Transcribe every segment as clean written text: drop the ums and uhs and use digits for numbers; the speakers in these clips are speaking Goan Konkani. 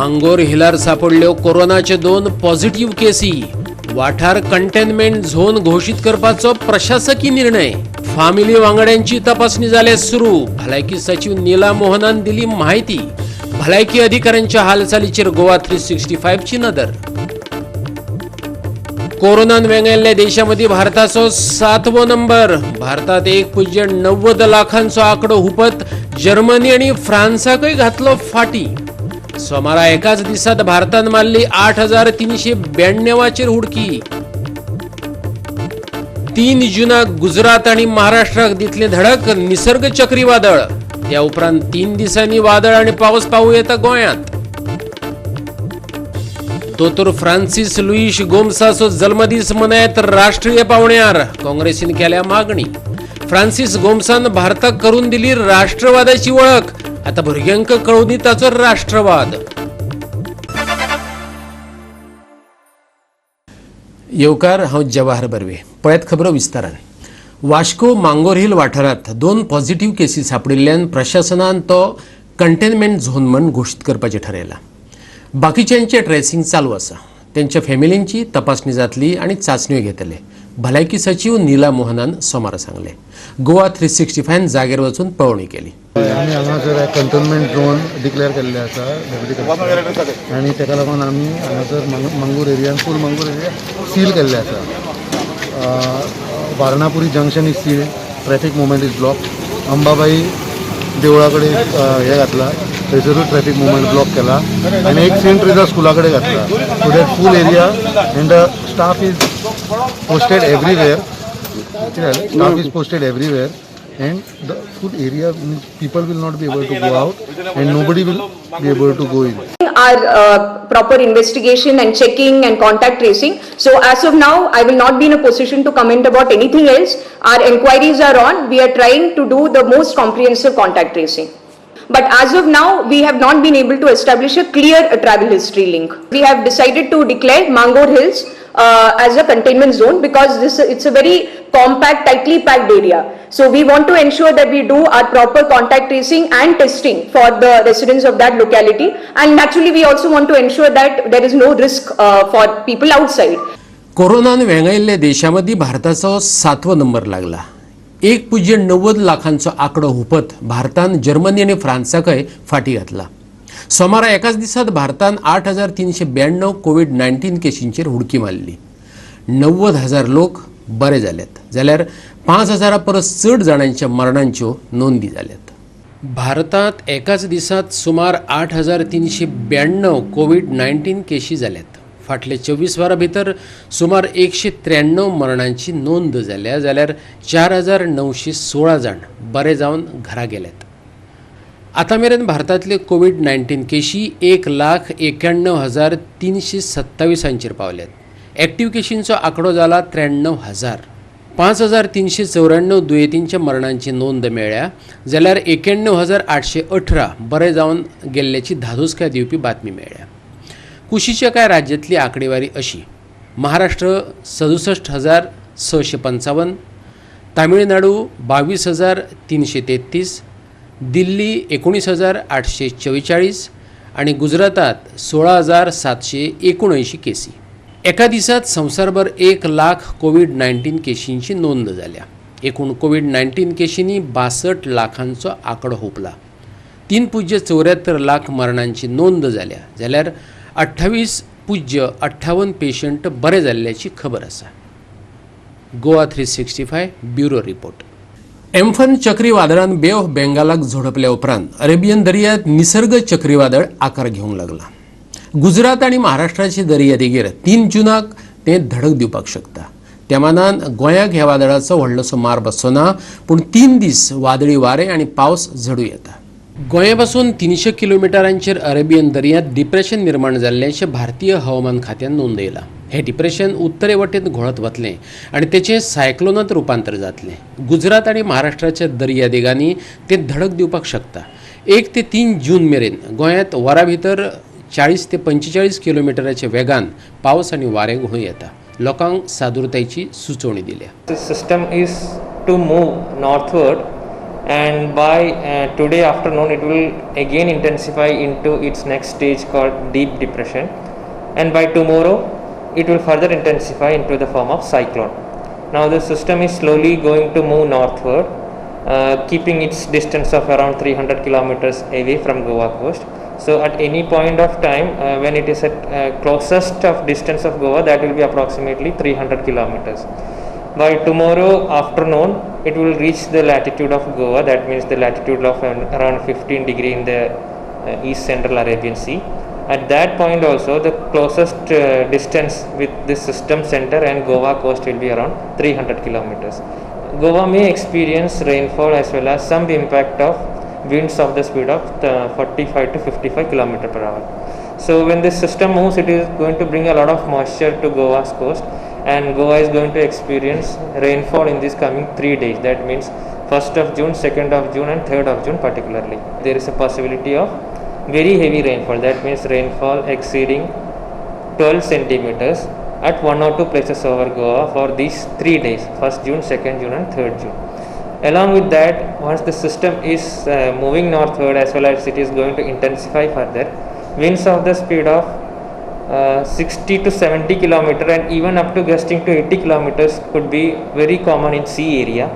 मांगोर हिलार सापडल्यो कोरोनाचे 2 पॉझिटिव्ह केसी. वाठार कंटेनमेंट झोन घोशीत करपाचो प्रशासकी निर्णय. फामिली वांगड्यांची तपासणी जाल्या सुरू. भलायकी सचिव नीला मोहनान दिली माहिती. भलायकी अधिकाऱ्यांच्या हालचालीचेर गोवा 365 ची नदर. कोरोनान वेंगायल्ल्या देशामध्ये भारताचो 7वो नंबर. भारतात 1.90 लाखांचो आकडो हुपत जर्मनी आणि फ्रान्साकय घातलो फाटी. सोमारा एकाच दिसात भारतान मारली 8,392 हुडकी. 3 जूनाक गुजरात आणि महाराष्ट्राक दितले धडक निसर्ग चक्रीवादळ. त्या उपरांत 3 दिसांनी वादळ आणि पावस पावू येता गोंयांत. दोतोर फ्रांसिस लुईश गोम्साचो जल्मदीस मनयत राष्ट्रीय पावण्यार काँग्रेसीन केल्या मागणी. फ्रांसिस गोम्सान भारताक करून दिली राष्ट्रवादाची वळख. आता भुरग्यांक कळून दी ताचो राष्ट्रवाद. येवकार, हांव जवाहर बर्वे. पळयत खबरो विस्तारान. वास्को मांगोर हिल वाठारांत 2 पॉझिटिव्ह केसी सापडिल्ल्यान प्रशासनान तो कंटेनमेंट झोन म्हण घोशीत करपाचें ठरयलां. बाकीच्यांचें ट्रेसिंग चालू आसा. तेंच्या फॅमिलींची तपासणी जातली आनी चांचण्यो घेतले. भलायकी सचिव नीला मोहनान सोमारा सांगलें. गोवा 365 जाग्यार वचून पळोवणी केली. आमी हांगासर कंटोनमेंट झोन डिक्लेअर केल्ले आसा डेप्युटी कमिशनर, आनी ताका लागून आमी हांगासर मांगूर एरियान फूल मांगूर एरिया सील केल्ले आसा. Varnapuri junction is sealed, traffic movement is block. Ambabai देवळा कडेन हें घातला, थंयसरूय ट्रॅफिक मुवमेंट ब्लॉक केला आनी एक सेंट ट्रेजा स्कुला कडेन घातला. So that full area and the staff is posted everywhere. Staff is posted everywhere and the full area means people will not be able to go out and nobody will be able to go in. Our proper investigation and checking and contact tracing. So as of now, I will not be in a position to comment about anything else. Our inquiries are on. We are trying to do the most comprehensive contact tracing. But as of now, we have not been able to establish a clear travel history link. We have decided to declare Mangor Hills as a containment zone because it's a very compact, tightly packed area. So we want to ensure that we do our proper contact tracing and testing for the residents of that locality. And naturally, we also want to ensure that there is no risk for people outside. कोरोनान वेंगायिल्ल्या देशामदीं भारताचो 7वो नंबर लागला. 1.90 लाखांचो आंकडो हुपत भारतान जर्मनी आनी फ्रांसाकय फाटी घातला. सोमारा एकाच दिसात भारतान 8,392 कोवीड-19 केशींचेर हुडकी मारली. 90,000 लोक बरे जाल्यात, जाल्यार 5,000 परस चड जाणांच्या मरणांच्यो नोंदी जाल्यात. भारतांत एकाच दिसात सुमार 8,392 कोवीड-19 केशी जाल्यात. फाटले 24 वरां भितर सुमार 193 मरणांची नोंद जाल्या, जाल्यार 4,916 जाण बरे जावन घरा गेल्यात. आतां मेरेन भारतांतले कोवीड-19 केशी 1,91,327 पावल्यात. एक्टिव्ह केशींचो आंकडो जाला 93,000. 5,394 दुयेंतींच्या मरणांची नोंद मेळ्ळ्या, जाल्यार 91,818 बरे जावन गेल्ल्याची धादोसकाय दिवपी बातमी मेळ्ळ्या. कुशीच्या कांय राज्यांतली आंकडेवारी अशी: महाराष्ट्र 67,655, तामिळनाडू 22,333, दिल्ली 19,844 आनी गुजरातांत 16,779 केसी. एका दिसात संवसारभर 1 लाख कोवीड-19 केशींची नोंद जाल्या. एकूण कोवीड-19 केशींनी 62 लाखांचो आंकडो हुपला. 3.74 लाख मरणांची नोंद जाल्या, जाल्यार 28.58 पेशंट बरे जाल्ल्याची खबर आसा. Goa 365 bureau report. Amphan चक्रीवादळान बे ऑफ बेंगालाक झोडपल्या उपरांत अरेबियन दर्यांत निसर्ग चक्रीवादळ आकार घेवंक लागला. गुजरात आनी महाराष्ट्राचे दर्यादेगेर 3 जूनाक तें धडक दिवपाक शकता. त्या मानान गोंयाक ह्या वादळाचो व्हडलोसो मार बसचो ना, पूण 3 दीस वादळी वारें आनी पावस झडूं येता. गोंया पासून 300 किलोमिटरांचेर अरेबियन दर्यांत डिप्रेशन निर्माण जाल्ल्याचें भारतीय हवामान खात्यान नोंदयलां. हें डिप्रेशन उत्तरे वटेन घोळत वतलें आनी तेचें सायक्लोनांत रुपांतर जातलें. गुजरात आनी महाराष्ट्राच्या दर्यादेगांनी तें धडक दिवपाक शकता. 1 ते 3 जून मेरेन गोंयांत वरा भितर 40 ते 45 किलोमिटराच्या वेगान पावस आनी वारें घोळूं येता. लोकांक सादुरतायेची सुचोवणी दिल्या. The system is to move northward And by today afternoon it will again intensify into its next stage called deep depression, and by tomorrow it will further intensify into the form of cyclone. Now the system is slowly going to move northward, keeping its distance of around 300 kilometers away from Goa coast. So at any point of time when it is at closest of distance of Goa, that will be approximately 300 kilometers. By tomorrow afternoon it will reach the latitude of Goa, that means the latitude of around 15 degree in the east central Arabian Sea. At that point also the closest distance with this system center and Goa coast will be around 300 kilometers. Goa may experience rainfall as well as some impact of winds of the speed of 45 to 55 km per hour. So when this system moves, it is going to bring a lot of moisture to Goa's coast, and Goa is going to experience rainfall in these coming 3 days. That means 1st of June, 2nd of June and 3rd of June particularly. There is a possibility of very heavy rainfall, that means rainfall exceeding 12 centimeters at 1 or 2 places over Goa for these 3 days, 1st June, 2nd June and 3rd June. Along with that, once the system is moving northward as well as it is going to intensify further, winds of the speed of 60 to 70 kilometer and even up to gusting to 80 kilometers could be very common in sea area.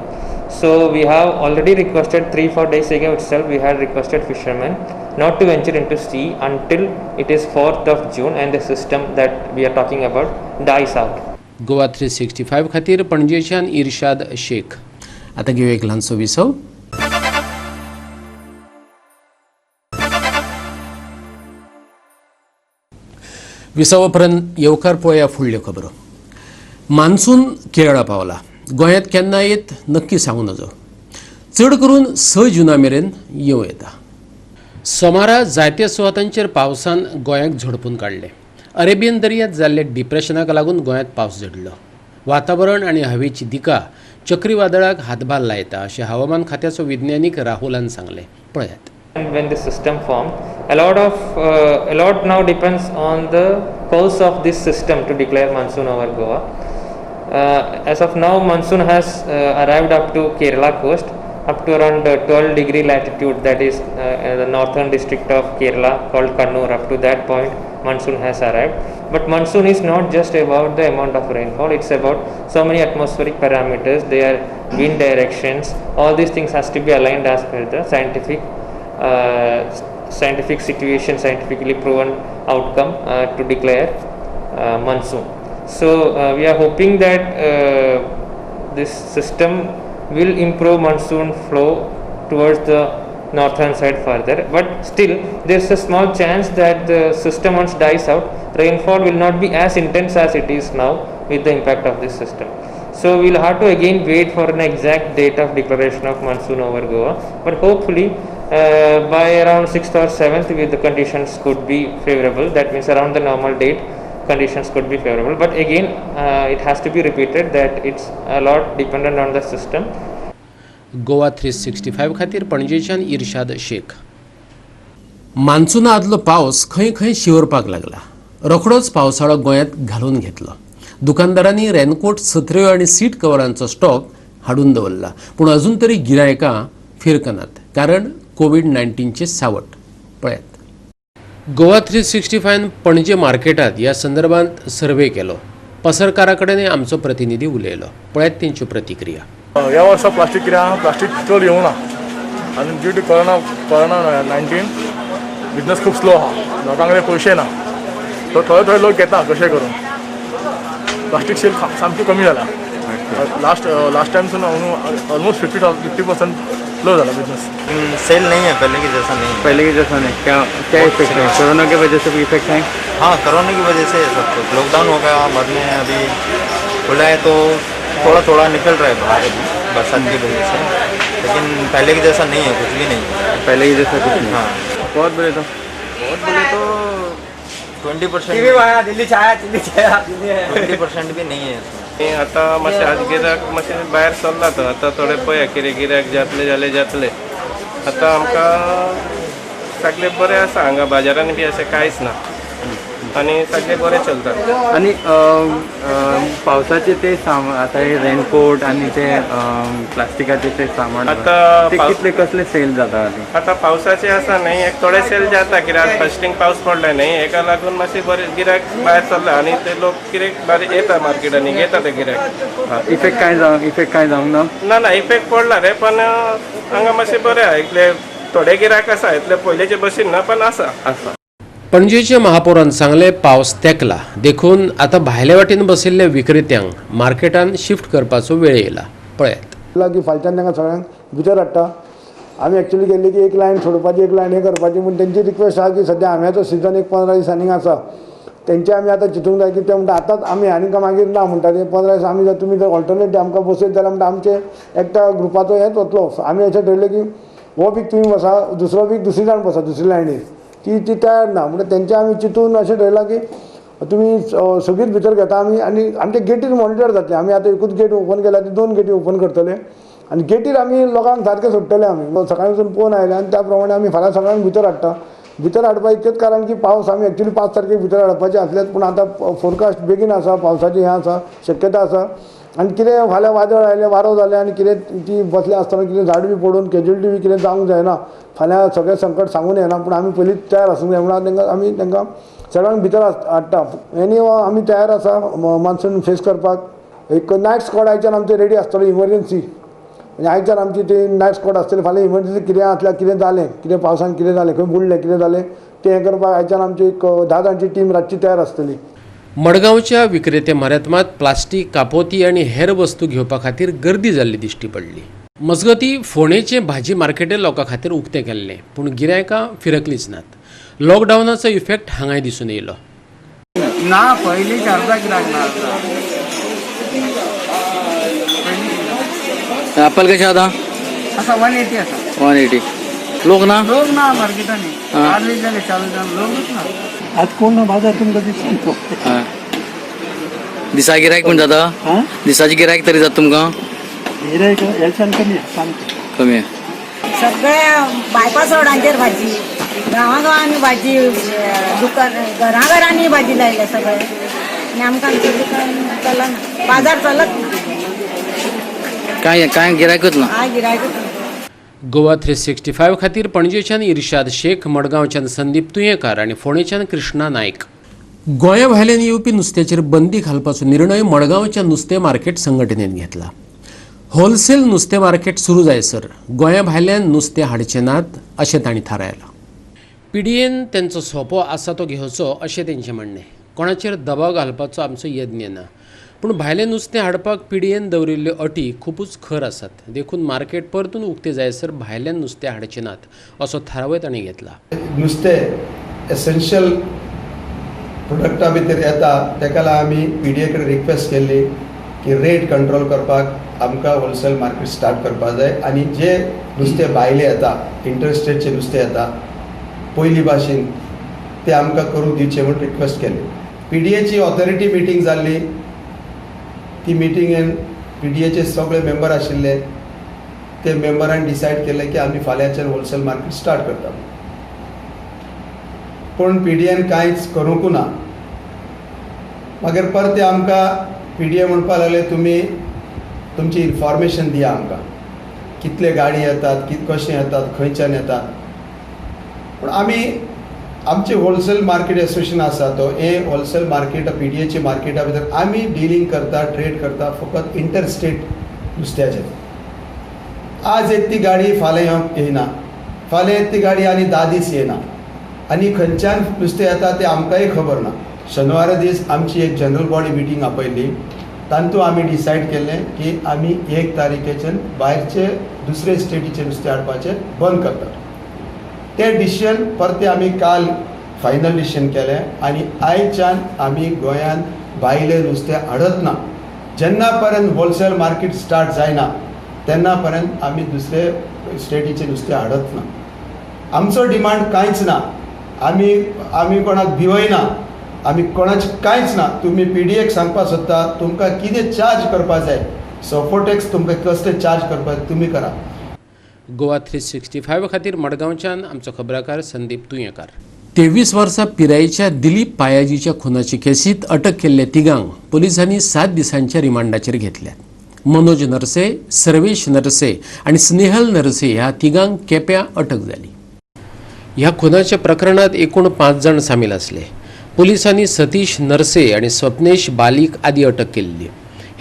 So we have already requested 3-4 days ago itself, we had requested fishermen not to venture into sea until it is 4th of June and the system that we are talking about dies out. Goa 365 खातीर पणजेच्यान इर्शाद शेख. आतां घेवया एक ल्हानसो विसव. विसवा उपरांत येवकार पळोवया फुडल्यो खबरो. मान्सून केरळा पावला. गोंयांत केन्ना येत नक्की सांगू नजो. चड करून 6 जुना मेरेन येवं येता. सोमारा जायत्या सुवातांचेर पावसान गोंयाक झोडपून काडलें. अरेबियन दर्यांत जाल्ल्या डिप्रेशनाक लागून गोंयांत पावस झडलो. वातावरण आनी हवेची दिका चक्रीवादळाक हातभार लायता अशें हवामान खात्याचो विज्ञानीक राहुलान सांगलें. पळयात. When the system formed, a lot now depends on the course of this system to declare monsoon over Goa. As of now, monsoon has arrived up to Kerala coast, up to around 12 degree latitude, that is the northern district of Kerala called Kannur. Up to that point monsoon has arrived. But monsoon is not just about the amount of rainfall, it's about so many atmospheric parameters, their wind directions, all these things has to be aligned as per the scientific situation, scientifically proven outcome to declare monsoon. So we are hoping that this system will improve monsoon flow towards the northern side further, but still there is a small chance that the system once dies out, rainfall will not be as intense as it is now with the impact of this system. So we will have to again wait for an exact date of declaration of monsoon over Goa, but hopefully by around 6th or 7th with the conditions could be favorable, that means around the normal date conditions could be favorable. But again it has to be repeated that it's a lot dependent on the system. Goa 365 खातीर पणजेच्यान इर्शाद शेख. मान्सूना आदलो पावस खंय खंय शिवरपाक लागला. रोखडोच पावसाळो गोंयांत घालून घेतलो. दुकानदारांनी रेनकोट, सत्र्यो आनी सीट कवरांचो स्टॉक हाडून दवरला, पूण अजून तरी गिरायकां फिरकनात, कारण कोवीड-19चें सावट. पळयात. गोवा 365 पणजे मार्केटात ह्या संदर्भात सर्वे केलो. पसरकारा कडेन आमचो प्रतिनिधी उलयलो. पळयात तेंच्यो प्रतिक्रिया. ह्या वर्सा प्लास्टीक कितें आहा, प्लास्टीक चड येवना आनी ड्यू टू कोरोना 19 बिजनस खूब स्लो आहा, लोकां कडेन पयशे ना, सो थोडे थोडे लोक घेता कशें करून. प्लास्टीक सेल सामकी कमी जाला. लास्ट टायमसून ऑलमोस्ट 50% लो जाला बिजनस. सेल नहीं है, पहले के जैसा नहीं है. पहले के जैसा नहीं. क्या क्या इफेक्ट है कोरोना के वजह से भी इफेक्ट है? हाँ, कोरोना की वजह से सब कुछ लॉकडाउन हो गया, बाद में अभी खुला है तो थोड़ा थोड़ा निकल रहा है बाहर अभी बरसात की वजह से, लेकिन पहले के जैसा नहीं है, कुछ भी नहीं है पहले के जैसा कुछ नहीं. हाँ, बहुत बोले तो बहुत बोले तो 20% 20% भी नहीं है इसमें. आतां मातशें आज गिरायक मातशें भायर सरलां तो आतां थोडे पळया कितें गिरायक जातलें जाल्यार जातलें. आतां आमकां सगळें बरें आसा हांगा, बाजारांनी बी अशें कांयच ना. आनी सगळें बरें चलता. आनी पावसाचे ते सामान आतां हे रेनकोट आनी ते प्लास्टिकाचे ते सामान आतां ते कितले कसले सेल जाता आतां पावसाचे आसा न्ही एक थोडे सेल जाता कित्याक फस्टींग पावस पडले न्ही हेका लागून मातशें बरें गिरायक भायर सरला आनी ते लोक कितें बारीक येता मार्केटांनी घेता ते गिरायक. इफेक्ट कांय जावंक ना? ना ना इफेक्ट पडला रे, पण हांगा मातशें बरें आहा, इतले थोडे गिरायक आसा, इतले पयलींचे भशेन ना पण आसा. आसा. पणजेच्या महापौरान सांगलें पावस तेकला देखून आतां भायले वाटेन बशिल्ल्या विक्रेत्यांक मार्केटान शिफ्ट करपाचो वेळ येयला. पळयात की फालच्यान तांकां सगळ्यांक भितर हाडटा. आमी एक्चुली केल्ली की एक लायन सोडपाची, एक लायन हें करपाची, पूण तेंची रिक्वेस्ट आसा की सद्या आंब्याचो सिजन एक 15 दीस आनीक आसा, तेंचे आमी आतां चिंतूंक जाय की ते म्हणटा आतांच आमी आनीक मागीर ना म्हणटा ते 15 दीस आमी जर तुमी जर ऑल्टरनेट आमकां बसयत जाल्यार म्हणटा आमचे एकट्या ग्रुपाचो हेंच वतलो. आमी अशें ठरयलें की हो वीक तुमी बसा, दुसरो वीक दुसरी जाण बसा दुसरी लायनीर, ती ती तयार ना म्हणटा तेंचे आमी चिंतून अशें ठरयलां की तुमी सगळीच भितर घेता आमी आनी आमचे गेटीर मॉनिटर जातले. आमी आतां एकूच गेट ओपन केला, ती 2 गेटी ओपन करतले आनी गेटीर आमी लोकांक सारकें सोडटले. आमी सकाळी वचून पळोवन आयले आनी त्या प्रमाणे आमी फाल्यां सगळ्यांक भितर हाडटा. भितर हाडपा इतकेंच कारण की पावस आमी एक्चुली 5 तारखेक भितर हाडपाचे आसलेच, पूण आतां फोरकास्ट बेगीन आसा, पावसाची हें आसा शक्यता आसा आनी कितें फाल्यां वादळ आयलें, वारो जालें आनी कितें ती बसले आसतना कितें झाड बी पडून कॅज्युअलिटी बी कितें जावंक जायना, फाल्यां सगळें संकट सांगून येना, पूण आमी पयलींच तयार आसूंक जाय म्हणून तांकां आमी तांकां सगळ्यांक भितर हाडटा. एनी आमी तयार आसा मान्सून फेस करपाक. एक नायट स्कॉड आयच्यान आमचें रेडी आसतलो, इमर्जन्सी म्हणजे आयच्यान आमची ती नायट स्कॉड आसतली. फाल्यां इमर्जन्सी कितें आसल्यार कितें जालें, कितें पावसान कितें जालें, खंय बुडलें कितें जालें तें हें करपाक आयच्यान आमची एक 10 जाणांची टीम रातची तयार आसतली. मडगांवच्या विक्रेते म्हऱ्यांत मात प्लास्टीक, कापोती आनी हेर वस्तू घेवपा खातीर गर्दी जाल्ली दिश्टी पडली. मजगती फोंडेचें भाजी मार्केटय लोकां खातीर उक्तें केल्लें, पूण गिरायकां फिरकलीच नात. लॉकडावनाचो इफेक्ट हांगाय दिसून येयलो ना. पयलीं अर्धा गिरायक ना. ॲपल कशें आतां? आसा 180 आसा. 180. लोक ना? लोक ना मार्केटांनी, 8 दीस जाले चालू जावन लोकूच ना. आज कोण ना बाजार तुमकां दिसता. दिसा गिरायक पण जाता? दिसाची गिरायक तरी जाता तुमकां? गिरायक हेच्यान कमी सामकें कमी. सगळ्या बायपास रोडांचेर भाजी, गांवागांवांनी भाजी, दुकान घराघरांनी भाजी लायल्या सगळे, आनी आमकां आमचें दुकान चलना, बाजार चलत ना. काय काय गिरायकच ना? काय गिरायकच ना. गोवा 365 खातीर पणजेच्यान इर्शाद शेख, मडगांवच्यान संदीप तुयेंकार आनी फोंडेच्यान कृष्णा नायक. गोंया भायल्यान येवपी नुस्त्याचेर बंदी घालपाचो निर्णय मडगांवच्या नुस्तें मार्केट संघटनेन घेतला. होलसेल नुस्तें मार्केट सुरू जायसर गोंया भायल्यान नुस्तें हाडचें नात अशें तांणी थारायलां. पीडीएन तेंचो सोपो आसा तो घेवचो अशें तेंचें म्हणणें. कोणाचेर दबाव घालपाचो आमचो यत्न ना, पूण भायलें नुस्तें हाडपाक पीडीएन दवरिल्ल्यो अटी खुबूच खर आसात, देखून मार्केट परतून उक्तें जायसर भायल्यान नुस्तें हाडचें नात असो थारावय तांणी घेतला. नुस्तें एसेन्शियल प्रोडक्टा भितर येता, तेका लागून आमी पीडीए कडेन रिक्वेस्ट केल्ली की रेट कंट्रोल करपाक आमकां होलसेल मार्केट स्टार्ट करपाक जाय आनी जे नुस्तें भायलें येता, इंटरस्टेटचें नुस्तें येता पयलीं भाशेन तें आमकां करूंक दिवचें म्हूण रिक्वेस्ट केली. पीडीएची ऑथॉरिटी मिटींग जाल्ली, ती मिटिंगेन पीडीएचे सगळे मेंबर आशिल्ले, ते मेंबरान डिसायड केलें की आमी फाल्यांच्यान होलसेल मार्केट स्टार्ट करता. पूण पीडीएन कांयच करूंक ना. मागीर परते आमकां पीडीए म्हणपाक लागले तुमी तुमची इन्फॉर्मेशन दिया आमकां, कितले गाडी येतात, कशें येतात, खंयच्यान येतात. पूण आमी आमचे होलसेल मार्केट एसोसिएशन आसा तो हे होलसेल मार्केट पीडीएचे मार्केटा भितर आमी डिलींग करता, ट्रेड करता फकत इंटरस्टेट नुस्त्याचेर. आज येत ती गाडी फाल्यां येना, फाल्यां येत ती गाडी आनी 10 दीस येना, आनी खंयच्यान नुस्तें येता तें आमकांय खबर ना. शेनवारा दीस आमची एक जनरल बॉडी मिटींग आपयल्ली, तातूंत आमी डिसायड केलें की आमी 1 तारखेच्यान भायरचे दुसरे स्टेटीचे नुस्तें हाडपाचें बंद करतात. तें डिसिजन परतें आमी काल फायनल डिसिजन केलें आनी आयच्यान आमी गोंयांत भायलें नुस्तें हाडत ना. जेन्ना पर्यंत होलसेल मार्केट स्टार्ट जायना तेन्ना पर्यंत आमी दुसरे स्टेटीचें नुस्तें हाडत ना. आमचो डिमांड कांयच ना, आमी आमी कोणाक भिवयना, आमी कोणाचें कांयच ना. तुमी पीडीएक सांगपाक सोदता तुमकां कितें चार्ज करपा जाय, सोफो टॅक्स तुमकां कसले चार्ज करपा तुमी करा. गोवा 365 खातीर मडगांवच्यान आमचो खबराकार संदीप तुयेंकार. 23 वर्सां पिरायेच्या दिलीप पायाजीच्या खुनाचे केसीत अटक केल्ल्या तिगांक पुलिसांनी 7 दिसांच्या रिमांडाचेर घेतल्यात. मनोज नरसे, सर्वेश नरसे आनी स्नेहल नरसे ह्या तिगांक केप्यां अटक जाली. ह्या खुनाच्या प्रकरणात एकूण 5 जाण सामील आसले. पुलिसांनी सतीश नरसे आनी स्वप्नेश बालीक आदी अटक केल्ली.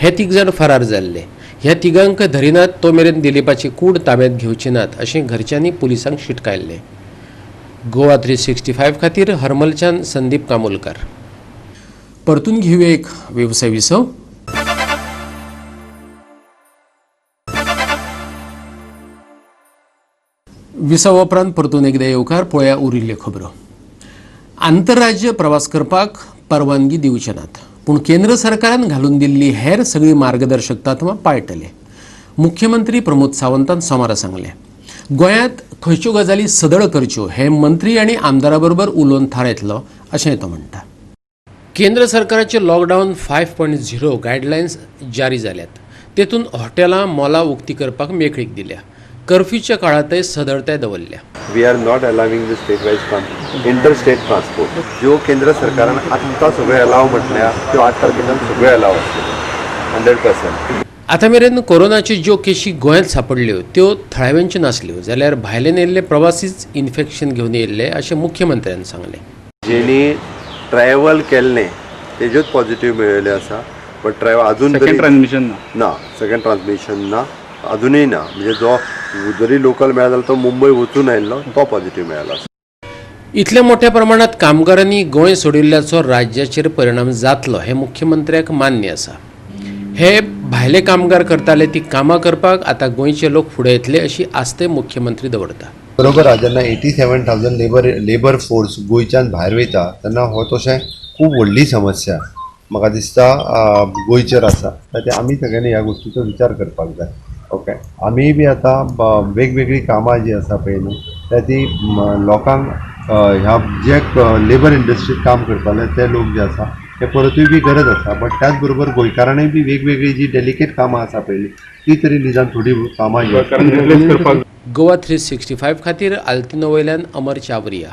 हे 3 जाण फरार जाल्ले. ह्या तिगांक धरिनात तो मेरेन दिलीपाची कूड ताब्यात घेवची नात अशें घरच्यांनी पुलिसांक शिटकायल्लें. गोवा 365 खातीर हरमलच्यान संदीप कामोलकर. परतून घेऊया एक वेवसाय विसव. विसवा उपरांत परतून एकदा येवकार. पळया उरिल्ल्यो खबरो. आंतरराज्य प्रवास करपाक परवानगी दिवचे नात, पूण केंद्र सरकारान घालून दिल्ली हेर सगळी मार्गदर्शक तत्वां पाळटले. मुख्यमंत्री प्रमोद सावंतान सोमारा सांगलें. गोंयांत खंयच्यो गजाली सदळ करच्यो हे मंत्री आनी आमदारा बरोबर उलोवन थारायतलो अशें तो म्हणटा. केंद्र सरकाराचे लॉकडावन 5.0 गायडलायन्स जारी जाल्यात. तेतून हॉटेलां मॉलां उक्ती करपाक मेकळीक दिल्या. कर्फ्यूच्या काळांतय सदळताय दवरल्या. We are not allowing the state wise inter state transport. ज्यो केंद्र सरकारान आत्तां सगळ्यो अलाव म्हटल्या त्यो 8 तारखेच्यान सगळ्यो अलाव आसतल्यो 100%. आतां मेरेन कोरोनाच्यो ज्यो केशी गोंयांत सांपडल्यो त्यो थळाव्यांच्यो नासल्यो जाल्यार भायल्यान येयल्ले प्रवासीच इन्फेक्शन घेवन येयल्ले अशें मुख्यमंत्र्यान सांगलें. जेणी ट्रॅवल केल्लें तेज्योच पॉझिटिव्ह मेळिल्ल्यो आसा, बट ट्रॅवल अजून सेकंड ट्रान्समिशन ना, सेकंड ट्रान्समिशन ना, अजूनय ना. म्हणजे जो जरी लोकल मेळ्ळा जाल्यार तो मुंबय वचून आयिल्लो तो पॉझिटिव्ह मेळ्ळा. इतल्या मोठ्या प्रमाणात कामगारांनी गोंय सोडिल्ल्याचो राज्याचेर परिणाम जातलो हें मुख्यमंत्र्याक मान्य आसा. हे भायले कामगार करताले ती कामां करपाक आतां गोंयचे लोक फुडें येतले अशी आस्तय मुख्यमंत्री दवरता. बरोबर आहा, जेन्ना 87,000 लेबर फोर्स गोंयच्यान भायर वयता तेन्ना हो तशें खूब व्हडली समस्या म्हाका दिसता गोंयचेर आसा. ते आमी सगळ्यांनी ह्या गोश्टीचो विचार करपाक जाय. ओके, आमी बी आतां वेगवेगळीं कामां जीं आसा पळय न्हू त्या ती लोकांक ह्या जे लेबर इंडस्ट्रीत काम करताले ते लोक जे आसा ते परतूय बी गरज आसा, बट त्याच बरोबर गोंयकारांनी बी वेगवेगळी जी डेलिकेट कामां आसा पयलीं ती तरी निदान थोडी कामां जी. गोवा 365 खातीर आल्तिनो वयल्यान अमर चावरिया.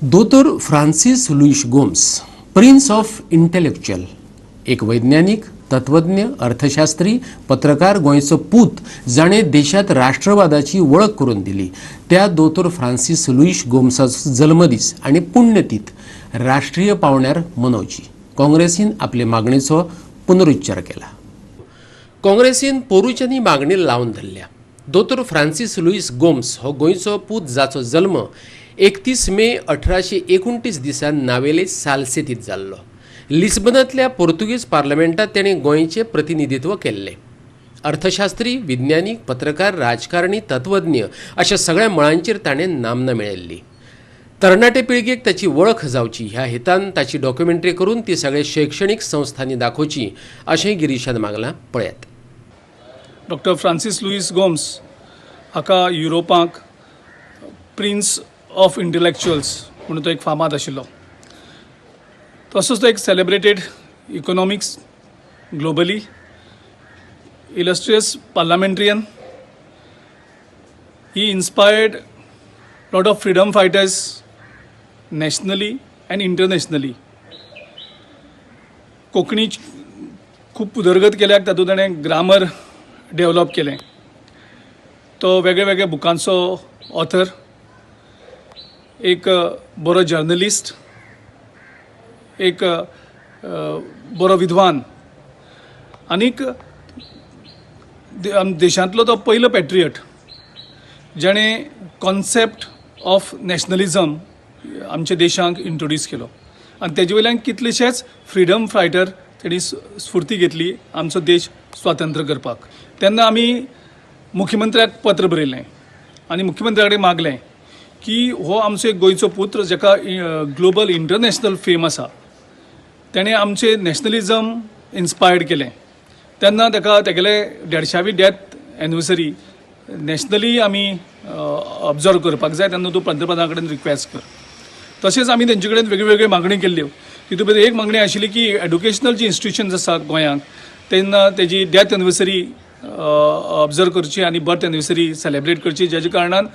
दोतोर Francis Luis Gomes, prince of intellectual, एक वैज्ञानिक, तत्वज्ञ, अर्थशास्त्री, पत्रकार, गोंयचो पूत जाणें देशांत राष्ट्रवादाची वळख करून दिली त्या दोतोर फ्रांसीस लुईश गोम्साचो जल्मदीस आनी पुण्यतीथ राष्ट्रीय पावंड्यार मनोवची काँग्रेसीन आपले मागणेचो पुनरुच्चार केला. काँग्रेसीन पोरूच्यानी मागणी लावन धरल्या. दोतोर फ्रांसीस लुईस गोम्स हो गोंयचो पूत जाचो जल्म 31 मे 1829 दिसा नावेले सालसेतीत जाल्लो. लिस्बनांतल्या पोर्तुगीज पार्लमेंटात ताणें गोंयचें प्रतिनिधित्व केल्लें. अर्थशास्त्री, विज्ञानीक, पत्रकार, राजकारणी, तत्वज्ञ अशा सगळ्या मळांचेर ताणें नामना मेळयल्ली. तरणाटे पिळगेक ताची वळख जावची ह्या हेतान ताची डॉक्युमेंटरी करून ती सगळ्या शैक्षणीक संस्थांनी दाखोवची अशें गिरीशान मागलां. पळयात. डॉक्टर फ्रांसीस लुईस गोम्स हाका युरोपाक प्रिन्स ऑफ इंटलेक्च्युअल्स म्हणून तो एक फामाद आशिल्लो. तसोच तो एक celebrated economics globally, illustrious parliamentarian. He inspired lot of freedom fighters nationally and internationally. Konkani खूब उदरगत केल्याक तातूंत ताणें ग्रामर डेवलप केलें. तो वेगळे वेगळे बुकांचो ऑथर, एक बरो जर्नलिस्ट, एक बरो विद्वान आनीक देशांतलो तो पयलो पॅट्रियट जेणें कॉन्सेप्ट ऑफ नॅशनलिजम आमच्या देशांक इंट्रोड्यूस केलो आनी तेजे वयल्यान कितलेशेच फ्रिडम फायटर तेणी स्फुर्ती घेतली आमचो देश स्वातंत्र्य करपाक. तेन्ना आमी मुख्यमंत्र्याक पत्र बरयलें आनी मुख्यमंत्र्या कडेन मागलें की हो आमचो एक गोंयचो पुत्र जाका ग्लोबल इंटरनॅशनल फेम आसा, तेणें आमचें नॅशनलिजम इन्स्पायर्ड केलें. तेन्ना ताका तेगेले 150वी डेथ एनिवर्सरी नॅशनली आमी ऑब्जर्व करपाक जाय, तेन्ना तूं पंतप्रधाना कडेन रिक्वेस्ट कर. तशेंच आमी तेंचे कडेन वेगळ्यो मागण्यो केल्ल्यो. तितूंत भितर एक मागणी आशिल्ली की एड्युकेशनल जी इन्स्टिट्युशन्स आसा गोंयांत तेन्ना तेजी डेथ एनिवर्सरी ऑब्जर्व करची आनी बर्थ एनिवर्सरी सेलेब्रेट करची, जेजे कारणान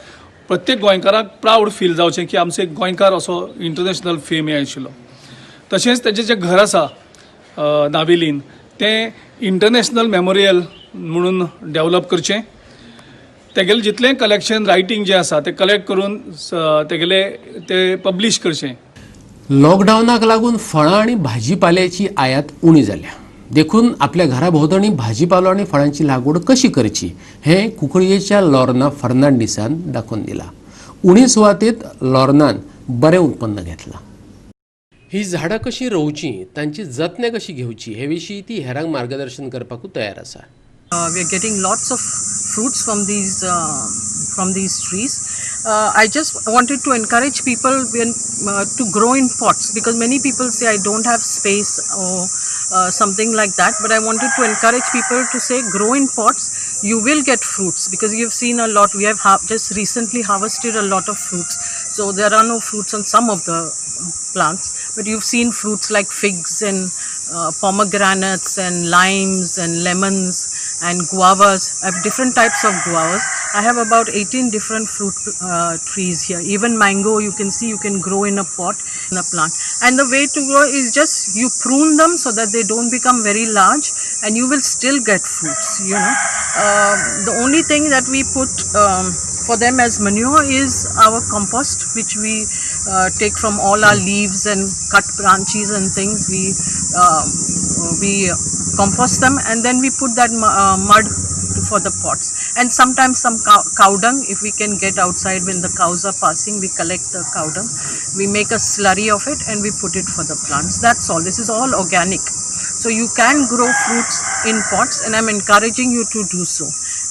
प्रत्येक गोंयकाराक प्रावड फील जावचें की आमचो एक गोंयकार असो इंटरनॅशनल फेम हें आशिल्लो. तशेंच तेजें जें घर आसा नावेलीन तें इंटरनॅशनल मेमोरियल म्हणून डेवलप करचें. तेगेलें जितलें कलेक्शन रायटींग जें आसा तें कलेक्ट करून तेगेलें तें पब्लीश करचें. लॉकडावनाक लागून फळां आनी भाजीपाल्याची आयात उणी जाल्या, देखून आपल्या घरा भोंवतणी भाजीपालो आनी फळांची लागवड कशी करची हें कुंकळयेच्या लॉर्ना फर्नांडीसान दाखोवन दिलां. उणी सुवातेंत लॉर्नान बरें उत्पन्न घेतलां. ही झाडां कशीं रोवचीं, तांची जतनाय कशी घेवची हे विशीं ती हेरांक मार्गदर्शन करपाकूय तयार आसा. We are getting lots of fruits from these trees. I just wanted to encourage people to grow in pots because many people say, "I don't have space," or something like that. But I wanted to encourage people to say, grow in pots. You will get fruits because you've seen a lot. We have just recently harvested a lot of fruits. So there are no fruits on some of the plants, but you've seen fruits like figs and pomegranates and limes and lemons and guavas. I have different types of guavas. I have about 18 different fruit trees here. Even mango, you can see you can grow in a pot, in a plant. And the way to grow is just you prune them so that they don't become very large, and you will still get fruits. The only thing that we put for them as manure is our compost, which we take from all our leaves and cut branches and things. We compost them and then we put that mud for the pots. And sometimes some cow dung, if we can get outside when the cows are passing, we collect the cow dung. We make a slurry of it and we put it for the plants. That's all. This is all organic. So you can grow fruits in pots, and I'm encouraging you to do so.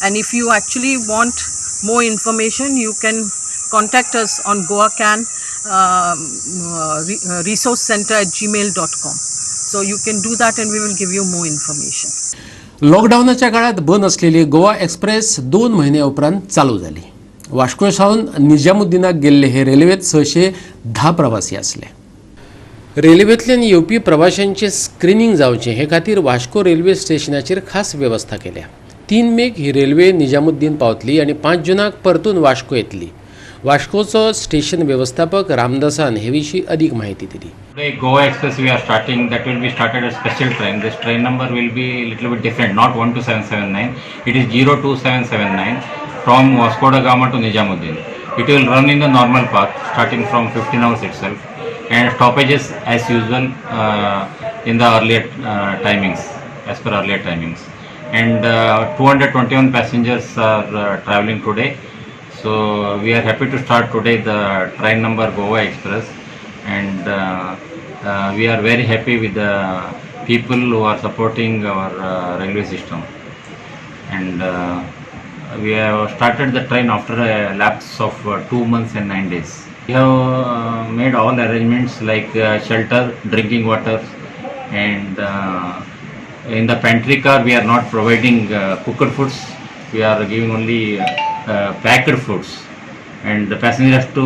And if you actually want more information, you can contact us on goacan resource center@gmail.com. So you can do that and we will give you more information. लॉकडावनाच्या काळात बंद असलेली गोवा एक्सप्रेस 2 म्हयन्या उपरांत चालू जाली. वास्को सावन निजामुद्दीनाक गेल्ले हे रेल्वेत 610 प्रवासी आसले. रेल्वेंतल्यान येवपी प्रवाशांचें स्क्रिनींग जावचें हे खातीर वास्को रेल्वे स्टेशनाचेर खास वेवस्था केल्या. 3 मेक ही रेल्वे निजामुद्दीन पावतली आनी 5 जुनाक परतून वास्को येतली. वास्कोचो स्टेशन वेवस्थापक रामदासान हे विशीं अदीक म्हायती दिली. Today, Goa Express we are starting. That will be started a special train. This train number will be little bit different, not 12779. It is 02779 from Vasco da Gama to Nizamuddin. It will run in the normal path starting from 15 hours itself, and stoppages as usual in the earlier timings, as per earlier timings. And 221 passengers are traveling today. So we are happy to start today the train number Goa Express, and we are very happy with the people who are supporting our railway system. And we have started the train after a lapse of 2 months and 9 days. We have made all arrangements like shelter, drinking water, and in the pantry car we are not providing cooked foods. We are giving only packed foods, and the passenger has to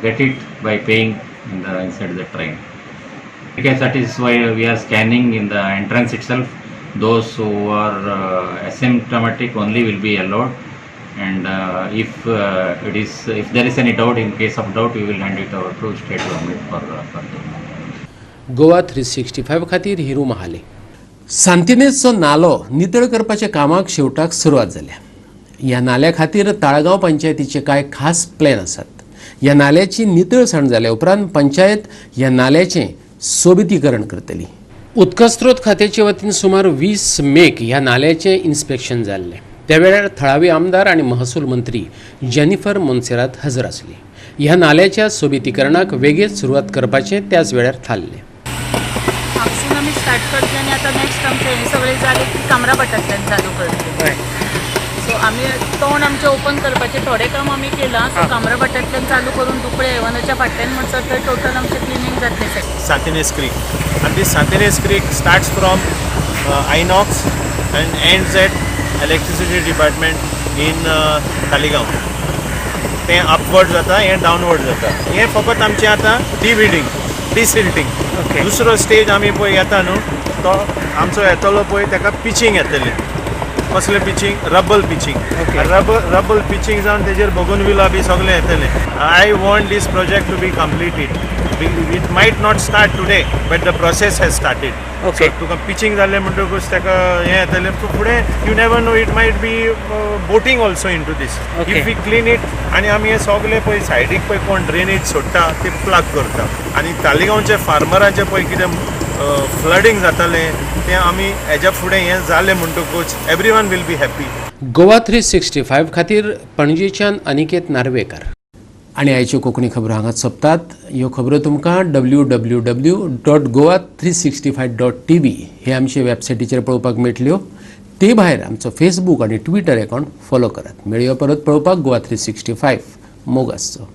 get it by paying in the inside the train. Because that is why we are scanning in the entrance itself. Those who are asymptomatic only will be allowed, and if there is any doubt, in case of doubt, we will hand it over to state government for further. Goa 365 खातीर हिरू महाले. सांतिनेजचो नालो नितळ करपाच्या कामाक शेवटाक सुरवात जाल्या. ह्या नाल्या खातीर ताळगांव पंचायतीचे कांय खास प्लॅन आसात. ह्या नाल्याची नितळसाण जाल्या उपरांत पंचायत ह्या नाल्याचें सोबितीकरण करतली. उदकास्रोत खात्याचे वतीन सुमार 20 मेक ह्या नाल्याचें इन्स्पेक्शन जाल्लें. त्या वेळार थळावी आमदार आनी महसूल मंत्री जेनिफर मोन्सेरात हजर आसली. ह्या नाल्याच्या सोबितीकरणाक वेगेत सुरवात करपाचें त्याच वेळार थारलें. हांगसून आमी स्टार्ट करतले आनी आतां नेक्स्ट आमचें हें सगळें जालें की कामराभाटांतल्यान चालू करतले. सो आमी तोंड आमचें ओपन करपाचें थोडें काम आमी केलां. सो कामराभाटांतल्यान चालू करून दुपळे हेवनाच्या फाटल्यान म्हणसर थंय टोटल आमचें क्लिनींग जातलें सगळें. Santa Inez Creek. And this Santa Inez Creek starts from Inox and ends at Electricity Department in Taleigao. तें अपवर्ड जाता, हें डावनवर्ड जाता. हें फकत आमचें आतां डिविडींग, डिसिल्टींग. दुसरो स्टेज आमी पळय येता न्हू, तो आमचो येतलो पळय, ताका पिचींग येतली. कसलें pitching? Rubble pitching. Rubble pitching जावन तेजेर बोगनविला बी सगळें येतलें. I want this project to be completed. It might not start today, but the process has started. Okay, तुका पिचींग जालें म्हणटकूच ताका हें येतलें. तूं फुडें, you never know, it might be boating also into this if we clean it. आनी आमी हे सगळे पळय सायडीक पळय कोण ड्रेनेज सोडटा ते प्लग करता आनी तालिगांवचे फार्मरांचे पळय कितें फ्लडींग जातालें तें आमी हेज्या फुडें हें जालें म्हणटकूच everyone will be happy. Goa 365 खातीर पणजेच्यान अनिकेत नार्वेकर. आनी आयच्यो कोंकणी खबरो हांगाच सोंपतात. ह्यो खबरो तुमकां www.goa365.tv हे आमचे वेबसायटीचेर पळोवपाक मेळटल्यो. ते भायर आमचो फेसबूक आनी ट्विटर अकावंट फॉलो करात. मेळया परत पळोवपाक गोवा 365. मोग आसचो.